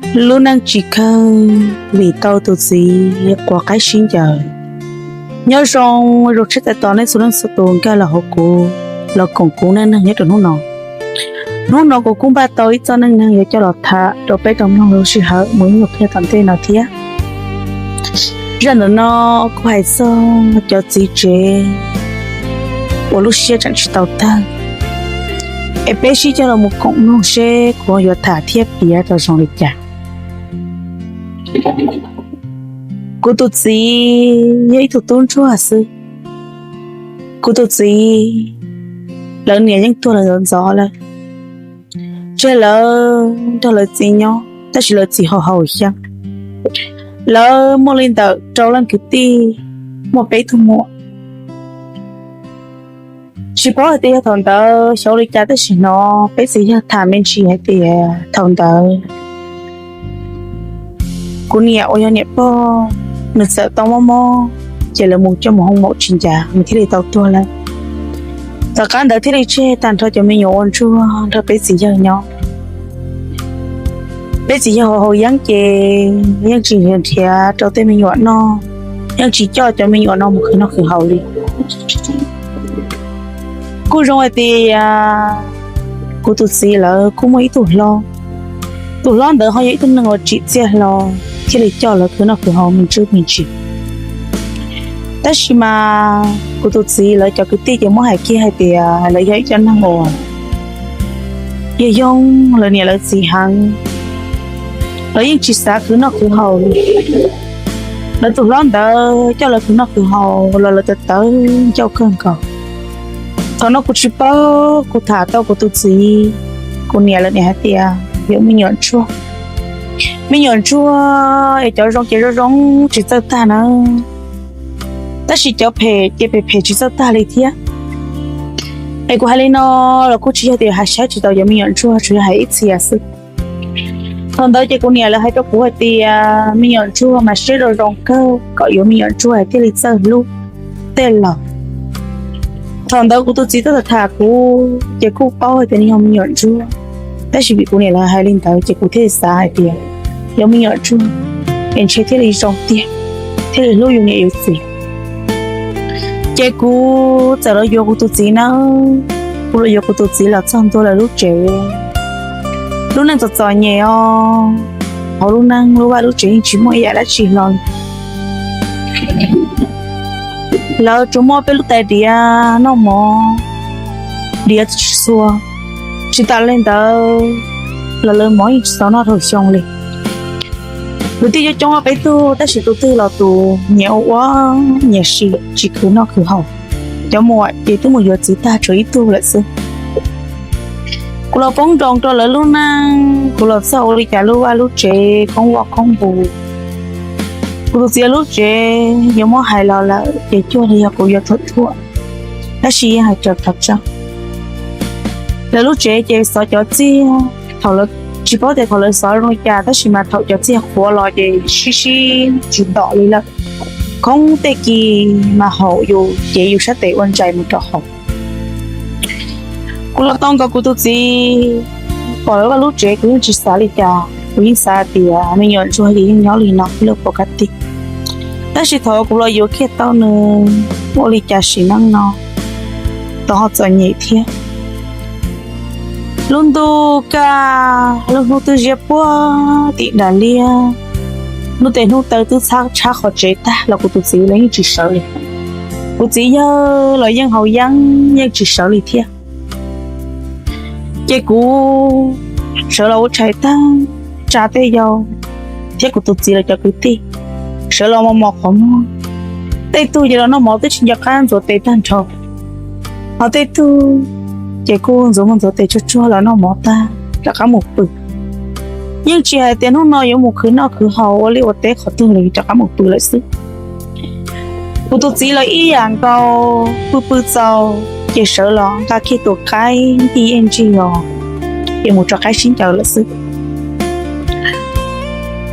Lub neej tsis kawg vim tau tus txiv quav qaib sib ncaws. Nyob zoo, zoo siab txais tos nej txhua leej txhua tus nkag los hauv kuv, los koom kuv neej neeg nyob rau hnub no. Hnub no kuv kuj npaj tau ib txoj neej neeg yuav coj los tham rau peb tau mloog lub sij hawm mus ib nyuag pliag tom ntej no thiab. Zaj ntawm no kuv hais txog cov txiv tsev uas lub siab tseem tsis tau tawg, es peb sib coj los mus koom mloog seb kuv yuav tham thiab piav tau zoo li cas. Kuv tus txiv yog ib tug tub ntsuag xwb. Kuv tus txiv, lawv niam yeej tuag lawm ntxov ntxov lawm, tseg lawv nrog lawv txiv nyob, tab sis lawv txiv haus haus xyoo. Lawv muaj li ntawm rau leej kwv tij, muaj peb tug muam. Tsis paub hais tias yog thaum ntawd xyov ua li cas, tab sis hnov peb txiv yawg tham me ntsis hais tias thaum ntawd kuv niam uas yog niam pog, nws txawm tau mob mob, ces lawv mus coj mus hoo maum tsis ncav, nws thiaj li tau tuag lawm. Tom qab ntawd thiaj li tseg tag nrho cov me nyuam ua ntsuag nrog peb txiv yawg nyob. Peb txiv yawg haus haus yeeb ces yeej tsis nrhiav rau tej me nyuam noj, yeej tsis coj cov me nyuam no mus khwv noj khwv haus li. Kuj zoo hais tias kuv tus txiv lawv kuj muaj ib tug hlob. Tus hlob ntawd ho yog ib tug neeg uas tsim txiaj hlo, thiaj li coj lawv khwv noj khwv haus me ntsis me ntsis. Tab sis mas kuv tus txiv lawv cov kwv tij ces muab hais kiag hais tias lawv yog ib cov neeg uas yog yoog lawv niam lawv txiv heev, lawv yeej tsis xav khwv noj khwv haus li. Lawv tus hlob ntawd coj lawv khwv noj khwv haus los lawv tawv tawv ncauj kawg nkaus. Thaum no kuv tsis paub, kuv tham tau kuv tus txiv, kuv niam lawv niam hais tias yuav me nyuam ntsuag. Me nyuam ntsuag es cov zoo ces zoo zoo tsis txawj tag na, tab sis cov phem ces phem phem tsis txawj tag li thiab. Es kuv hais li no los kuj tsis yog tias hais saib tsis taus cov me nyuam ntsuag, tsuas yog hais ib txhia xwb. Thaum ntawd ces kuv niam lawv hais rau kuv hais tias me nyuam ntsuag mas siab zoo zoo kawg, kom yuav me nyuam ntsuag thiaj li txawj hlub tej laus. Thaum ntawd kuv tus txiv twb tham tham kuv ces kuj paub hais tias nws yog me nyuam ntsuag, tab sis vim kuv niam lawv hais li ntawd ces kuv thiaj li xav hais tias yog me nyuam ntsuag es ntshe thiaj li zoo tiag, thiaj li hlub yus niam yus txiv. Ces kuv txawm los yuav kuv tus txiv nawb. Kuv los yuav kuv tus txiv los txog ntua lawv lub tsev, lub neej txom txom nyem os. Hauv lub neej lub vaj lub tsev yeej tsis muaj ib yam dab tsi hlo li. Lawv tsuas muaj peb lub tais diav noj mov, diav tsis txhua. Tsis tas li ntawd los lawv mov yeej tsis txaus noj dhau xyoo li. Kwv tij coob coob peb tug, tab sis tus twg los tus nyias ua ua nyias si, tsis khwv noj khwv haus. Cov muam ces twb mus yuav txiv tag tshuav ib tug lawm xwb. Kuv los poob nroos rau lawv lub neej, kuv los txog ua li cas lub vaj lub tsev khoob vaj khoob npus. Kuv tus txiv lub tsev yuav muab hais los lawm ces cuag li yog kuv yuav thuam thuam, tab sis yeej hais raws qhov tseeb. Lawv lub tsev ces xov cov txiag, thaum, tsis paub tias thaum lawv xov zoo li cas, tab sis mas thaum cov txiag qhuav los ces sib sib tsis tom li lawm. Khoob tej kis mas haum yus ces yus sab tes ua ntsais mus rau hauv. Kuv los tau nkaus kuv tus txiv, pom lawv vaj lub tsev kuv yeej tsis xav li cas, kuv yeej xav tias me nyuam ntsuag ces yeej nyob li no lawm puas kav tig. Tab sis thaum kuv los yuav kiag tau nws, ua li cas sim neej no tau ho txom nyem thiab. Lub ntuj kaj, lub hnub twb ziab puag tim nram liaj, lub tes hnub taw twb txhab tshab qhov tsev tag los kuv tus txiv los yeej tsis sawv li. Kuv txiv yawg los yeej haus yeeb yeej tsis sawv li thiab. Ces kuv sawv los ua tshais tag, tsa tej yau thiab kuv tus txiv lawv cov kwv tij sawv los mos mos qhov muag. Tej tug ces los noj mov twb tsis nco qab ntxuav tes tag nrho, ho tej tug ces kuj ntxuav muag ntxuav tes tsuag tsuag los noj mov tag rov qab mus pw. Yeej tsis hais tias hnub no yuav mus khwv noj khwv haus ua liaj ua teb qhov twg li, rov qab mus pw lawm xwb. Kuv tus txiv los ib yam nkaus, pw pw txaus ces sawv los nqa kiag tus qaib nti ej ntsig los, ces mus tso qaib sib ncaws lawm xwb.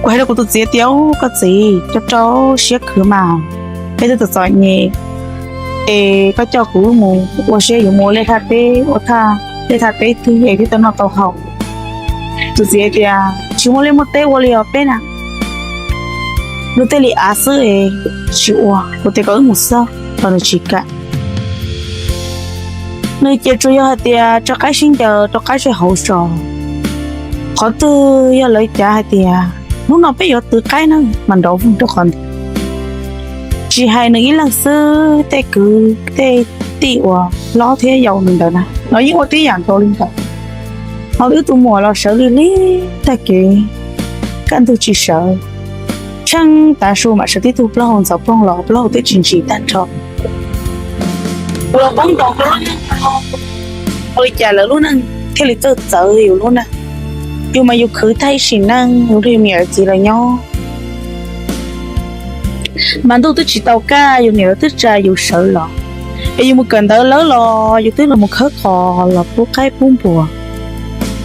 Kuv hais rau kuv tus txiv tias, Koj txiv, coj rau siab khwv mas, peb twb txom txom nyem, es koj coj kuv mus ua siab yuav mus ua liaj thaj teb, ua thaj liaj thaj teb twg es thiaj tau noj tau haus. Tus txiv hais tias, tsis muaj liaj muaj teb ua li os peb na. Nws thiaj li av xwb es tsis ua, kuv tias kom wb mus xwb los nws tsis kam. Nws ces tsuas yog hais tias rau qaib sib ncaws rau qaib zej hauv zos. Qhov twg yog lawv cav hais tias hnub no peb yuav twv qaib na mas nrov voog rau qhov ntawd. Tsis hais nws ib leeg xwb, tej kwv tej tij uas hlob thiab yau nws ntawd na los yeej ua tib yam nkaus li ntawd. Ho wb tus muam los sawv li li tag kev, kaj ntug tsis sawv, tsheej tav su mam sawv tib tug plaub hau ntxhov ploog los plaub hau twb tsis ntsim tag nrho. Los poob nkaus, ua li cas lawv lub neej thiaj li txawj txawv yus lub neej. Yus mas yus khwv tag ib sim neej yus nrog yus niam yus txiv lawv nyob, mas ntuj twb tsis tau kaj yus niam lawv twb tsa yus sawv los, es yus mus kawm ntawv lawv los yus twb los mus khawb qos los pub qaib pub npua.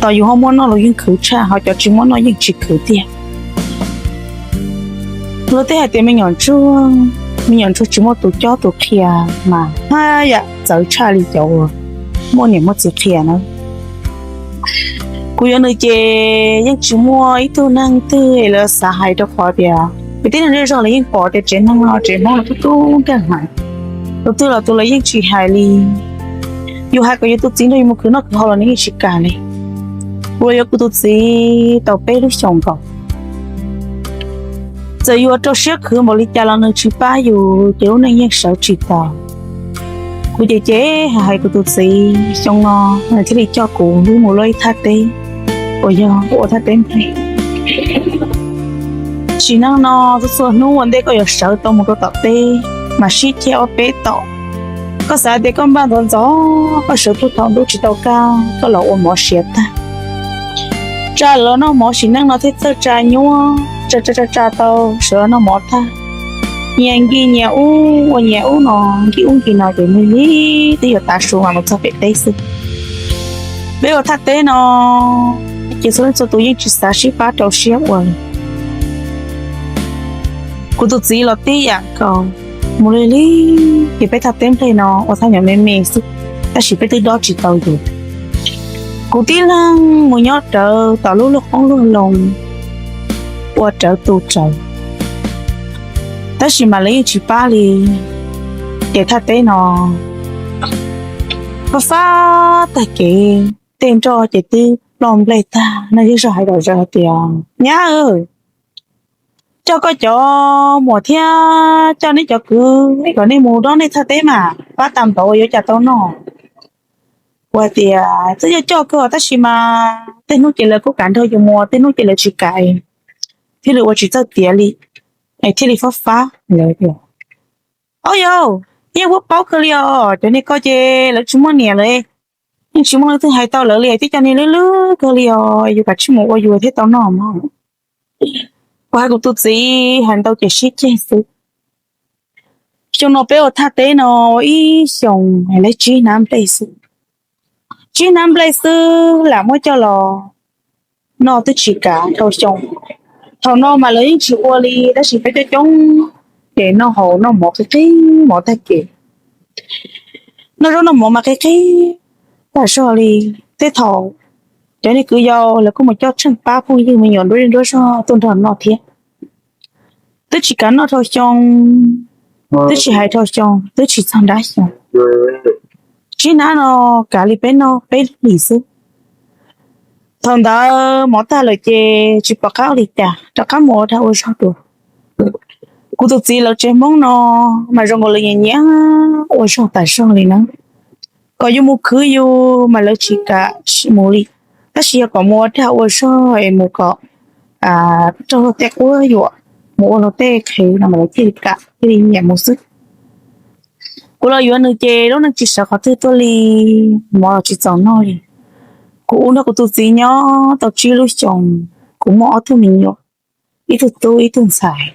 Tos yus ho muaj noj los yeej khwv tshaj, ho cov tsis muaj noj yeej tsis khwv tiag. Luag tej hais tias me nyuam ntsuag, me nyuam ntsuag tsis muaj tus cob tus qhia mas haj yam txawv tshaj li cov uas muaj niam muaj txiv qhia na. Kuv yuav nws ces yeej tsis muaj ib tug neeg twg es lawv xav hais rau qhov tias peb tib neeg zej zog lawv yeej pom tias tsev neeg no tsev Hmoob no tub tub nkag hais, tus twg los tus lawv yeej tsis hais li. Yus hais kom yus tus txiv nrog yus mus khwv noj khwv haus los nws yeej tsis kam li. Kuv los yuav kuv tus txiv tau peb lub xyoos nkaus. Txawm yuav rau siab khwv npaum li cas los nws tsis pab yus ces lub neej yeej sawv tsis tau. Kuv ces ces hais kuv tus txiv xyoo no nws thiaj li coj kuv wb mus luaj ib thaj teb uas yog ua thaj teb nplej. Sim neej no txhua txhua hnub ua ntej koj yuav sawv tau mus rau tom teb mas sib ceg ob peb tom. Koj xav tias koj npaj ntxov ntxov koj sawv puag thaum ntuj tsis tau kaj koj los ua mov siav tag, tsa lawv los noj mov. Sim neej no thiaj txawj tsa nyuaj, tsa tsa tsa tsa tau sawv los noj mov tag, nyias nkig nyias ub ua nyias ub no, nkig ub nkig no ces nws li twb yuav tav su mas mus txog pem teb xwb. Peb ua thaj teb no ces txhua leej txhua tus yeej tsis xav sib pab rau siab ua li. Kuv tus txiv los tib yam nkaus, mus li li ces peb thaj teb nplej no ua thaj nyom me me xwb, tab sis peb twb dob tsis tau yus. Kuv tib leeg mus nyob rawv tom lub luag qoob luag loo ua rawv tu rawv, tab sis mas lawv yeej tsis pab li. Ces thaj teb no fab fab tag kev, tej nroj ces twb ploj nplej tag no, yeej zog hais kom zaws hais tias nyab, coj koj cov muam thiab coj neb cov kwv kom nej mus dob nej thaj teb mas pab tag npaum yuav cas tau noj. Kuv hais tias twb coj coj kawg tab sis mas tej hnub ces lawv kuj kam nrog yus mus, tej hnub ces lawv tsis kam, thiaj li ua tsis txawj tiav li, es thiaj li fab fab. Ob yau, yeej paub kawg li os, cov niag ko ces lawv tsis muaj niam lawm, yeej tsis muaj leej twg hais tau lawv li, twb coj niag lwj lwj kawg li os, yus kav tsij mus ua yus thiaj tau noj mog. Kuv hais kuv tus txiv hais ntau ces sib ceg xwb. Xyoo no peb ua thaj teb no ib xyoos li tsib hnab nplej xwb. Tsib hnab nplej xwb lam muab coj los noj twb tsis kam dhau xyoo. Thaum no mas lawv yeej tsis ua li, tab sis peb coob coob ces noj haus noj mov qig qig mov tag kev. Noj zaub noj mov mas qig qig tag zog li. Tej thaum cov niag kwv yau lawv kuj mus coj tsheej pab phooj ywg me nyuam nruab zej nruab zog tuaj nrog noj thiab. Twb tsis kam noj dhau xyoo, twb tsis hais dhau xyoo, twb tsis txog nrab xyoo. Tsib hnab no kav li peb noj peb hlis xwb. Thaum ntawd mov tag lawm ces tsis pom qab ua li cas, rov qab mus ua dag ua zog dua. Kuv tus txiv lawv tsev Hmoob no mas zoo nkaus li nyiam nyiam ua zog tas zog li na. Kom yus mus khwv yus mas lawv tsis kam mus li, tab sis yog kom mus ua dag ua zog es mus kom raug luag tej quab yuam, mus ua luag tej qhev no mas lawv thiaj li kam thiaj li nyiam mus xwb. Kuv los yuav nws ces lub neej tsis sawv qhov twg tuaj li, mov los tsis txaus noj li. Kuv ua nrog kuv tus txiv nyob tau tsib lub xyoos, kuv muaj ob tug me nyuam, ib tug tub ib tug ntxhais.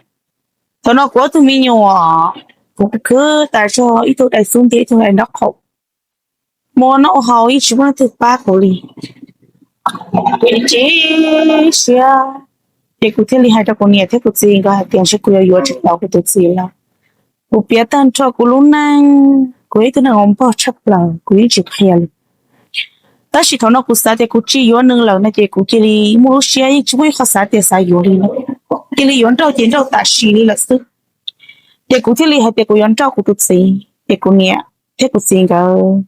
Thaum no kuv ob tug me nyuam, kuv khwv tas zog, ib tug dai xub ntiag ib tug dai nraub qaum. Mus ua noj ua haus yeej tsis muaj leej twg pab kuv li. Kuv chim siab, ces kuv thiaj li hais rau kuv niam thiab kuv txiv nkawd hais tias ntshe kuv yuav yuav tsis tau kuv tus txiv lawm. Kuv piav tag nrho kuv lub neej, kuv ib tug neeg uas npog tshaj plaws kuv yeej tsis qhia li. Tab sis thaum no kuv xav tias kuv tsis yuav nws lawm no ces kuv cia li muaj lub siab yeej tsis muaj ib qho xav tias xav yuav li no, cia li yuav nrauj ces nrauj tam sim li lawm xwb. Ces kuv thiaj li hais tias kuv yuav nrauj kuv tus txiv, ces kuv niam thiab kuv txiv nkawd,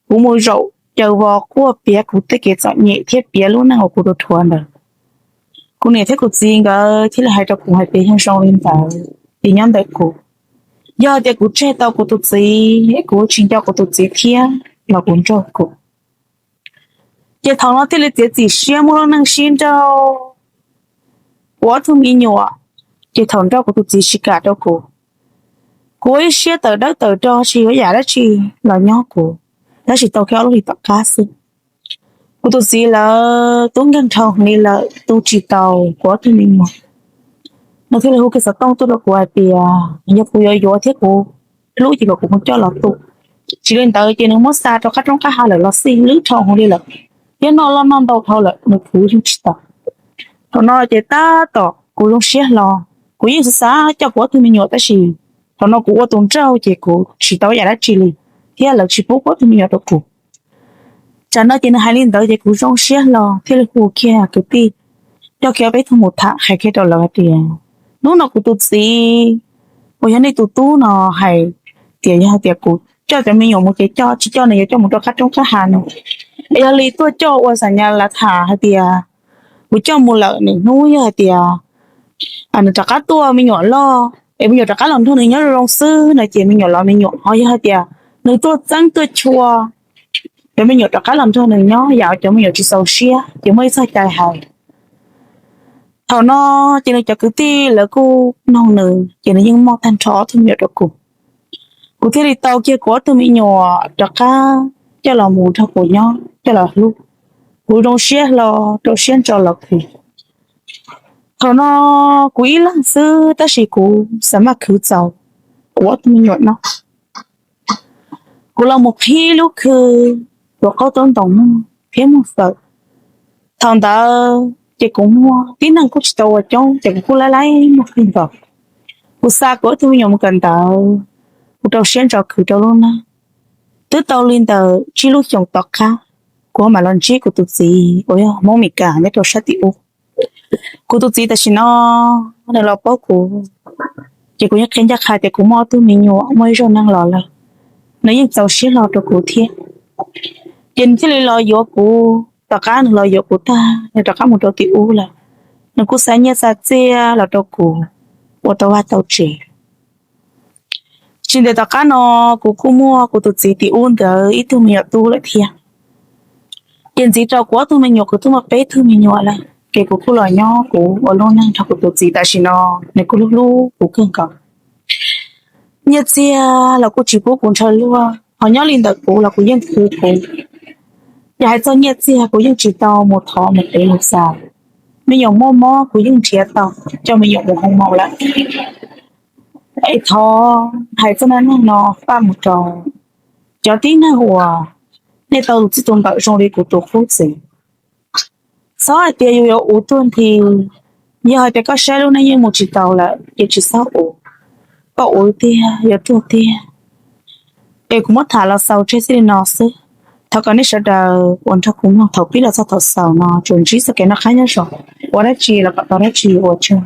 kuv mus zaum caws vos quaj piav kuv tej kev txom nyem thiab piav lub neej uas kuv dhuav ntawd. Kuv niam thiab kuv txiv nkawd thiaj li hais rau kuv hais tias yog zoo li ntawd ces nyob ntawm kuv, yog tias kuv tseg tau kuv tus txiv es kuv tsis nco kuv tus txiv thiab los kuv nrauj kuv. Ces thaum no thiaj li txiav txim siab muaj lub neej sib nrauj. Kuv ob tug me nyuam, ces thaum nrauj kuv tus txiv tsis kam rau kuv, kuv ua ib siab tawm dawb tawm do tsis yuav yam dab tsi los nyob kuv, tab sis tau kiag ob lub hlis tom qab xwb, kuv tus txiv lawv tub nkeeg dhau li lawm, tu tsis tau kuv ob tug me nyuam. Nws thiaj li hu kiag xov tooj tuaj rau kuv hais tias yog kuv yuav yuav thiab kuv hlub ces kom kuv mus coj los tu, tsis li ntawd ces nws muab xa rau qab roob qab hav lawm los xij, lwb dhau hwv li lawm, thiab noj loj noj ntau dhau lawm nws khwv yeej tsis tau. Thaum no ces tab tom kuv zoo siab hlo, kuv yeej xav xav coj kuv ob tug me nyuam tab sis thaum no kuv ua tus nrauj ces kuv tsis tau yam dab tsi li, thiab lawv tsis pub kuv ob tug me nyuam rau kuv. Tsam no ces nws hais li ntawd ces kuv zoo siab hlo thiaj li hu kiag kwv tij coj kiag peb tug mus tham hais kiag rau lawv hais tias hnub no kuv tus txiv uas yog nej tus tub no hais tias yog hais tias kuv coj cov me nyuam mus ces coj, tsis coj nws yuav coj mus rau qab roob qab hav no. Es yog li tuaj coj ua xam nyas lav tham hais tias kuv coj mus lawm niaj hnub yog hais tias nws rov qab tuaj me nyuam loj es me nyuam rov qab los nrog nws nyob zoo zoo xwb no ces me nyuam los me nyuam, ho yog hais tias nws tuaj txeeb tuaj chua cov me nyuam rov qab los nrog nws nyob yam cov me nyuam tsis txaus siab ces muaj ib txoj cai hais. Thaum no ces nws cov kwv tij lawv kuj noog nws ces nws yeej muaj tag nrho ob tug me nyuam rau kuv. Kuv thiaj li tau kiag kuv ob tug me nyuam rov qab coj los mus nrog kuv nyob coj los hlub. Kuv zoo siab hlo, rau siab ntso los khwv. Thaum no kuv ib leeg xwb tab sis kuv xav maj khwv txaus kuv ob tug me nyuam no. Kuv los mus qhib lub khw, tuav qaub taub ntoos muag thiab muag fawm. Thaum ntawd ces kuv muaj tib neeg kuj tsis tau ua coob ces kuv kuj laib laib muag kawg nkaus. Kuv xa kuv ob tug me nyuam mus kawm ntawv, kuv rau siab ntso khwv rau lub neej. Twb tau li ntawm tsib lub xyoos tom qab, kuv mam los ntsib kuv tus txiv uas yog Hmoob Mes Kas nyob rau sab tim ub. Kuv tus txiv tam sim no nws los paub kuv, ces kuv yeej qhia ncaj qha tias kuv muaj ob tug me nyuam muaj ib zaug neeg los lawm, nws yeej txaus siab hlo rau kuv thiab. Ces nws thiaj li los yuav kuv. Tom qab nws los yuav kuv tag nws rov qab mus rau tim ub lawm, nws kuj xa nyiaj xa txiaj los rau kuv ua tau vaj tau tsev. Tsis ntev tom qab no kuv kuj muaj kuv tus txiv tim ub ntawd ib tug me nyuam tub lawm thiab. Ces ntxiv rau kuv ob tug me nyuam kuv twb muaj peb tug me nyuam lawm ces kuv kuj los nyob kuv ua lub neej nrog kuv tus txiv tam sim no, nws kuj hlub hlub kuv kawg nkaus. Nyiaj txiag los kuj tsis pub kuv ntshaw luag, ho nyob li ntawm kuv los kuv yeej khwv kuv. Yog hais txog nyiaj txiag kuv yeej tsis tau mus thov mus qiv mus xav. Me nyuam muaj mob kuv yeej nrhiav tau coj me nyuam mus hoo maum lawm. Es thov hais txog naj neeg no faj mus rau cov tib neeg uas nej tau tus txij tus nkawm zoo li kuv tus qub txiv. Txhob hais tias yus yuav uv tuag nthi, yog hais tias koj saib lub neej yeej mus tsis tau lawm ces tsis txhob uv. Koj uv tiag yuav tuag tiag. Es kuv muab tham los xaus tseg txij li no xwb. Thov kom nej sawv daws uas nrog kuv mloog thaum pib los txog thaum xaus no tsuas ntsib txoj kev noj qab nyob zoo, ua dab tsi los kom tau dab tsi ua tsaug.